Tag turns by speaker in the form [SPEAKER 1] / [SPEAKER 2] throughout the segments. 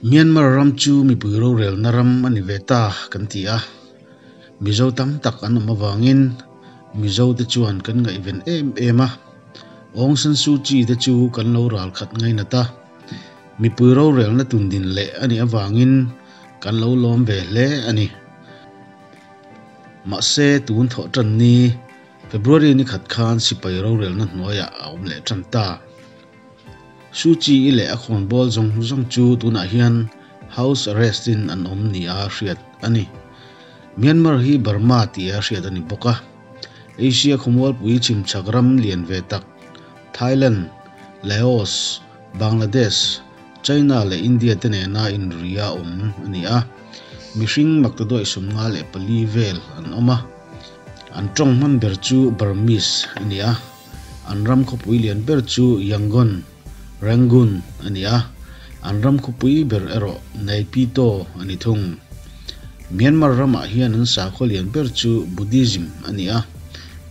[SPEAKER 1] Myanmar ram chu mipui rorelna ram a ni ve ta kan ti a, Mizo tam tak an awm avangin Mizo te chuan kan ngaihven em em a, Aung San Suu Kyi te chu kan lo ralkhat ngainat a, mipui rorelna tundin leh a nih avangin kan lo lawm ve hle a ni. Mahse tun thawh tan ni February ni khat khan sipai rorelna hnuaiah a awm leh tan ta. Suu Kyi-i leh a khawnbawl zawng zawng chu tunah hian house arrest in an awm nia hriat a ni. Myanmar hi Burma tia hriat a ni bawk a. Asia khawmualpui chhimchhak ram lian ve tak Thailand, Laos, Bangladesh, China leh India te nena inria awm a ni a. Mihring maktaduaih 54 vel an awm a. An tawng hman ber chu Burmese a ni a. An ram khawpui lian ber chu Yangon, Rangoon, a ni a, an ram khawpui ber erawh Naypyidaw a ni thung. Myanmar ramah hian an sakhaw lian ber chu Buddhism a ni a,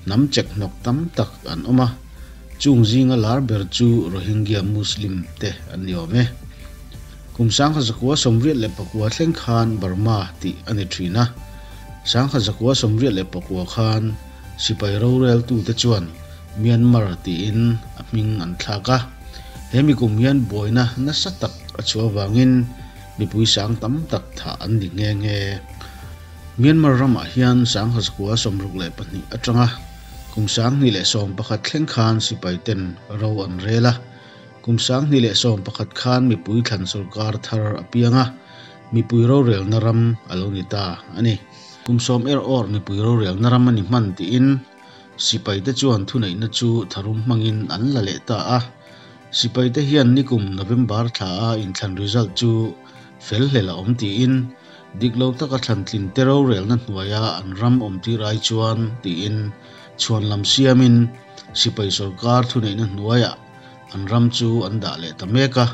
[SPEAKER 1] hnam chek hnawk tam tak an awm a, chung zinga lar ber chu Rohingya Muslim te an ni awm e. Kum 1989 thleng khan Burma tih a ni thin a, 1989 khan Sipai roreltute chuan Myanmar tiin a hming an thlak a, he mikum hian buaina nasa tak a chhuah avangin mipui sang tam tak thah an ni nghe nghe. Myanmar ramah hian 1962 atanga kum 2011 thleng khan sipai ten ro an rel a, kum 2011 khan mipui thlan sorkar thar a piang a, mipui rorelna ram a lo ni ta a ni. Kum sawm er awr mipui rorelna ram a ni hman tiin sipaite chuan thuneihna chu tharum hmangin an la leh ta a. Sipaite hian nikum November thla a inthlan result chu fel hlel a awm tiin dik lo taka thlan tlin te rorelna hnuaia an ram awm tir ai chuan tiin chhuan lam siamin sipai sorkar thuneihna hnuaiah an ram chu an dah leh ta mek a,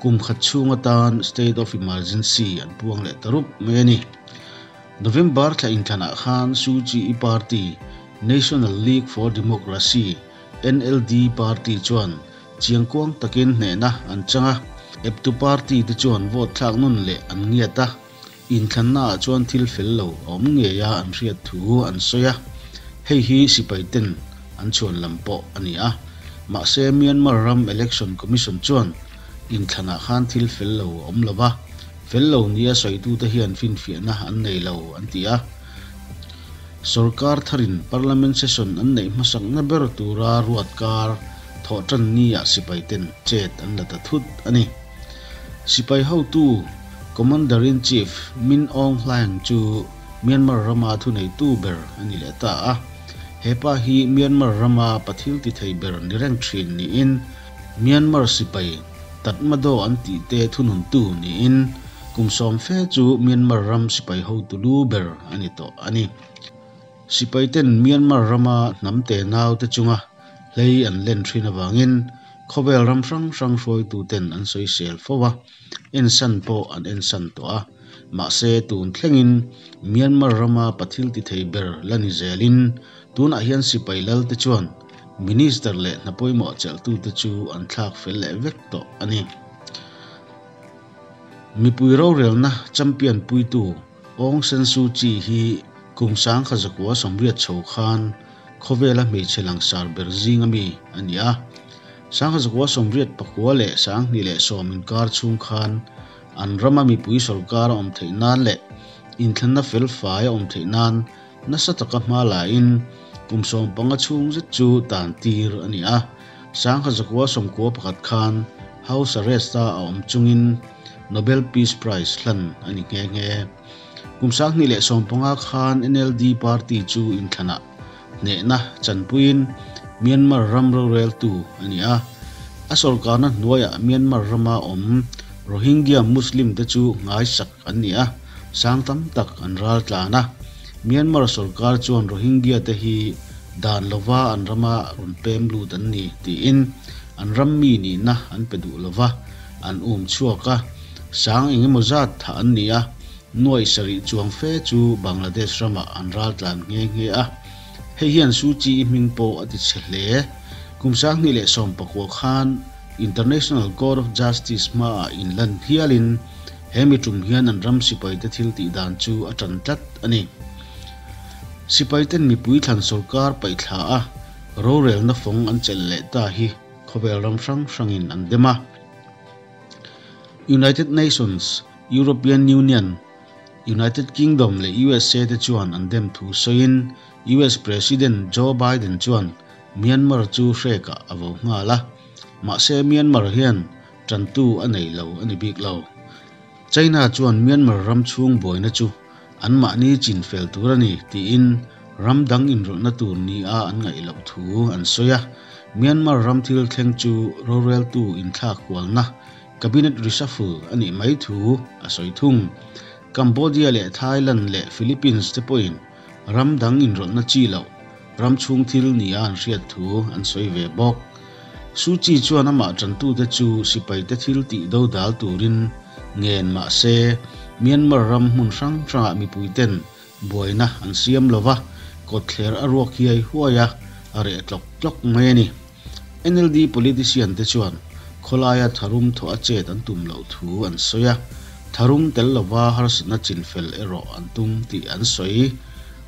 [SPEAKER 1] kum khat chhung atan state of emergency an puang leh ta rup mai a ni. November thla inthlanah khan Suu Kyi-i party National League for Democracy, NLD, party chuan chiangkuang takin hnehna an chang a, eptu party te chuan vote thlak nawn leh an ngiat a, inthlannaah chuan thil fel lo a awm ngei a an hriat thu an sawi a, hei hi sipai ten an chhuan lam pawh a ni a. Mahse Myanmar ram Election Commission chuan inthlanah khan thil fel lo a awm lo va, fel lo nia sawitute hian finfiahna an nei lo an ti a. Sorkar tharin Parliament session an neih hmasakna ber tura ruat kar thawh tan niah sipai ten chet an la ta thut a ni. Sipai hotu Commander-in-Chief Min Aung Hlaing chu Myanmar rama thuneitu ber a ni leh ta a. He pa hi Myanmar rama pathil ti thei ber ni reng thin niin Myanmar sipai Tatmadaw an tih te thununtu niin kum sawm fe chu Myanmar ram sipai hotu lu ber a ni tawh a ni. Sipai ten Myanmar rama hnam te nau te chunga hlei an len thin avangin khawvel ram hrang hrang hruaitu ten an sawisel fo a, ensan pawh an ensan tawh a. Mahse tun thlengin Myanmar rama pathil ti thei ber la ni zelin tunah hian sipai lal te chuan Minister leh hna pawimawh chelhtute chu an thlak fel leh vek tawh a ni. Mipui rorelna champion puitu Aung San Suu Kyi hi kum 1980 chho khan khawvela hmeichhe langsar ber zing ami a ni a. 1989 leh 2010 inkar chhung khan an rama mipui sorkar a awm theih nan leh inthlanna fel fai a awm theih nan nasa taka hma lain kum 15 chhung zet chu tan tir a ni a. 1991 khan house arrest a a awm chungin Nobel Peace Prize hlan a ni nghe nghe. Kum 2015 khan NLD party chu inthlanah hnehna chanpuiin Myanmar ram roreltu a ni a. A sorkarna hnuaiah Myanmar rama awm Rohingya Muslim te chu ngaisak an ni a, sang tam tak an ral tlan a. Myanmar sorkar chuan Rohingya te hi dan lova an rama rawn pem lut an ni tiin an ram mi nihna an pe duh lova an um chhuak a, sang engemaw zat thah an ni a, nuaih sarih chuang fe chu Bangladesh ramah an ral tlan nghe nghe a. Hei hian Suu Kyi-i hming pawh a ti chhe hle. Kum 2019 khan International Court of Justice hmaah inlan hialin He mi tum hian an ram sipaite thil tih dan chu a tan tlat a ni. Sipaiten mipui thlan sorkar paih thla a, rorelna fawng an chelh leh ta hi khawvel ram hrang hrangin an dem a. United Nations, European Union, United Kingdom leh USA te chuan an dem thu sawiin US President Joe Biden chuan Myanmar chu hrekah a vo nghal a. Mahse Myanmar hian tantu a nei lo a ni bik lo. China chuan Myanmar ram chhung buaina chu anmahni chin fel tur a ni tiin ram dang inrawlhna tur nia an ngaih loh thu an sawi a. Myanmar ram thil thleng chu roreltu inthlak kualna cabinet reshuffle a nih mai thu a sawi thung. Cambodia leh Thailand leh Philippines te pawhin ram dang inrawlhna chi loh ram chhung thil nia an hriat thu an sawi ve bawk. Suu Kyi chuan amah tantute chu sipaite thil tih do dal turin ngen mah se Myanmar ram hmun hrang hrangah mipuiten buaina an siam lo va, kawtthler a ruak hiai huai a, a reh tlawk tlawk mai a ni. NLD politician te chuan khawlaia tharum thawh a chet an tum loh thu an sawi a, tharum tel lova harsatna chinfel erawh an tum tih an sawi.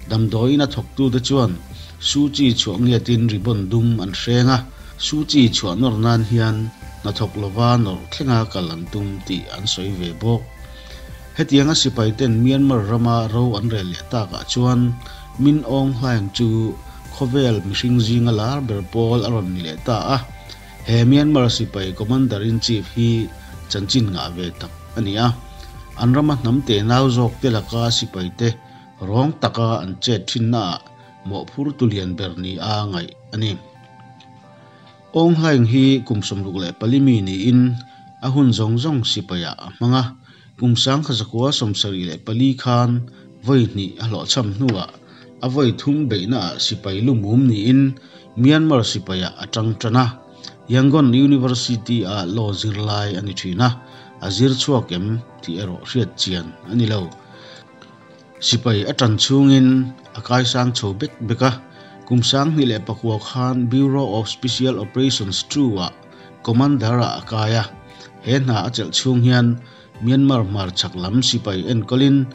[SPEAKER 1] Damdawiin a thawktute chuan Suu Kyi chhuah ngiatin ribbon dum an hreng a, Suu Kyi chhuah nawr nan hian hnathawk lova nawrh thlenga kal an tum tih an sawi ve bawk. Hetianga sipaiten Myanmar rama ro an rel leh takah chuan Min Aung Hlaing chu khawvel mihring zinga lar ber pawl a rawn ni leh ta a. He Myanmar sipai Commander-in-Chief hi chanchin ngah ve tak a ni a. An rama hnam tenau zawk te laka sipaite rawng taka an chet thinnaah mawhphur tulian ber ni a ngaih a ni. Aung Hlaing hi kum 64 mi niin a hun zawng zawng sipaiah a hmang a, kum 1974 khan vawi hnih a hlawhchham hnuah a vawi thum beihnaah sipai lumum niin Myanmar sipaiah a tang tan a. Yangon University-a law zirlai a ni thin a, a zir chhuak em tih erawh hriat chian a ni lo. Sipai a tan chhungin a kaisang chho bek bek a, kum 2009 khan Bureau of Special Operations 2-ah Commander-ah a kai a. He hna a chelh chhung hian Myanmar hmarchhak lam sipai enkawlin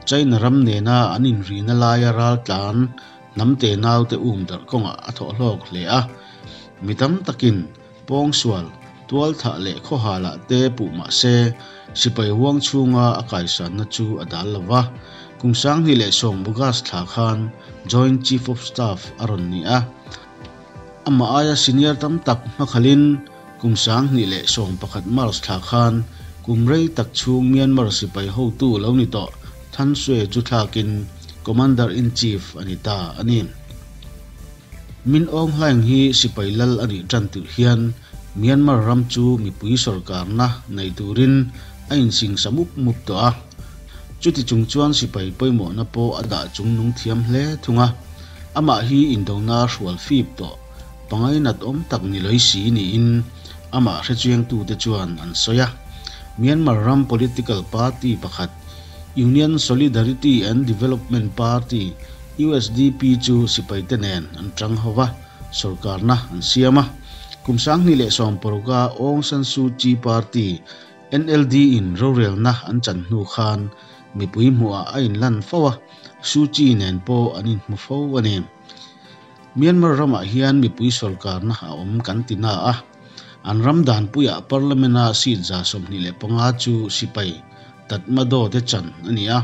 [SPEAKER 1] China ram nena an inrina laia raltlan hnam tenaute um darh kawngah a thawh hlawk hle a. Mi tam takin pawngsual, tualthah leh khawhalah te puh mah se sipai huang chhunga a kaisanna chu a dal lo va. Kum 2010 August thla khan Joint Chief of Staff a rawn ni a. Amah aia senior tam tak hmakhalin kum 2011 March thla khan kum rei tak chhung Myanmar sipai hotu lo ni tawh Than Swe chu thlakin Commander-in-Chief a ni ta a ni. Min Aung Hlaing hi sipai lal a nih tan tirh hian Myanmar ram chu mipui sorkarna nei turin a insingsa mup mup tawh a. Chuti chung chuan sipai pawimawhna pawh a dah chung nung thiam hle thung a. Amah hi indona hrual fip tawh pangainat awm tak ni loi si niin amah hrechiangtute chuan an sawi a. Myanmar ram political party pakhat Union Solidarity and Development Party, USDP, chu sipaite nen an tang ho va, sorkarna an siam a. Kum 2016-a Aung San Suu Kyi party, NLD, in rorelna an chan hnu khan mipui hmuhah a inlan fo a, Suu Kyi nen pawh an inhmu fo a ni. Myanmar ramah hian mipui sorkarna a awm kan ti na a, an ram danpuiah Parliament-a seat 25 chu sipai Tatmadaw te chan a ni a.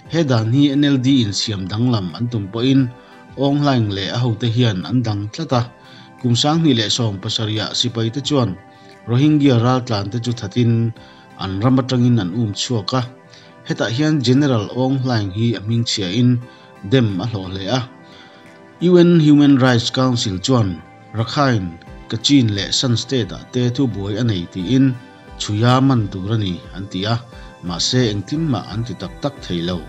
[SPEAKER 1] He dan hi NLD in siam danglam an tum pawhin Aung Hlaing leh a hote hian an dang tlat a. Kum 2017-ah sipaite chuan Rohingya raltlante chu thatin an ram atangin an um chhuak a. Hetah hian General Aung Hlaing hi a hmingchhiain dem a hlawh hle a. UN Human Rights Council chuan Rakhine, Kachin leh Shan State-ah te thubuai a nei tiin chhuia man tur a ni an ti a, mahse engtin mah an ti tak tak thei lo.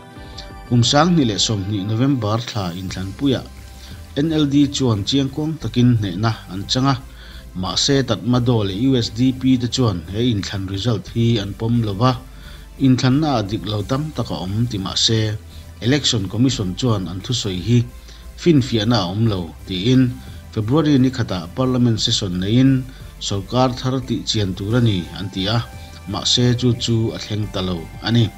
[SPEAKER 1] Kum 2020 November thla inthlanpuiah NLD chuan chiangkuang takin hnehna an chang a, mahse Tatmadaw leh USDP te chuan he inthlan result hi an pawm lo va, inthlannaah dik lo tam tak a awm ti mahse Election Commission chuan an thusawi hi finfiahna a awm lo tiin February ni khatah Parliament session neiin sorkar thar tih chian tur a ni an ti a. Mahse chu chu a thleng ta lo a ni.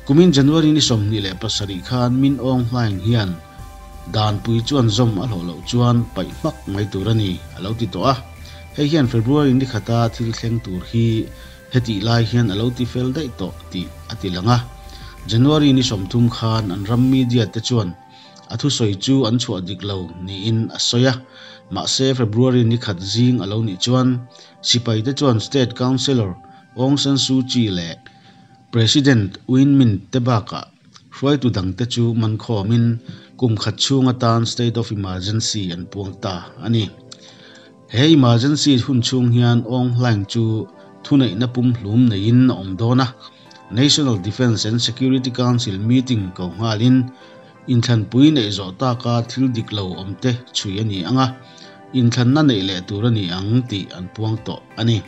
[SPEAKER 1] Kumin January ni 27 khan Min Aung Hlaing hian danpui chuan zawm a hlawh loh chuan paih hmak mai tur a ni a lo ti tawh a. Hei hian February ni khata thil thleng tur hi hetih lai hian a lo ti fel daih tawh tih a ti lang a. January ni 30 khan an ram media te chuan a thusawi chu an chhuah dik lo niin a sawi a. Mahse February ni khat zing a lo nih chuan sipai te chuan State Councillor Aung San Suu Kyi leh President Win Myint te bakah hruaitu dangte chu man khawmin kum khat chhung atan State of Emergency an puang ta a ni. He emergency hun chhung hian Aung Hlaing chu thuneihna pumhlum neiin a awm dawn a. National Defence and Security Council meeting ko nghalin inthlanpui neih zawh taka thil dik lo awm te chhui a ni ang a, inthlanna neih leh tur a ni ang tih an puang tawh a ni.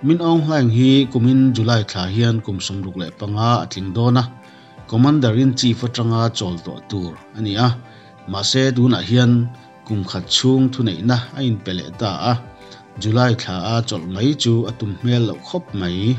[SPEAKER 1] Min Aung Hlaing hi kumin July thla hian kum 65 a tling dawn a, Commander in Chief atanga chawl tawh tur a ni a, mahse tunah hian kum khat chhung thuneihna a inpe leh ta a, July thla a chawlh mai chu a tum hmel loh khawp mai.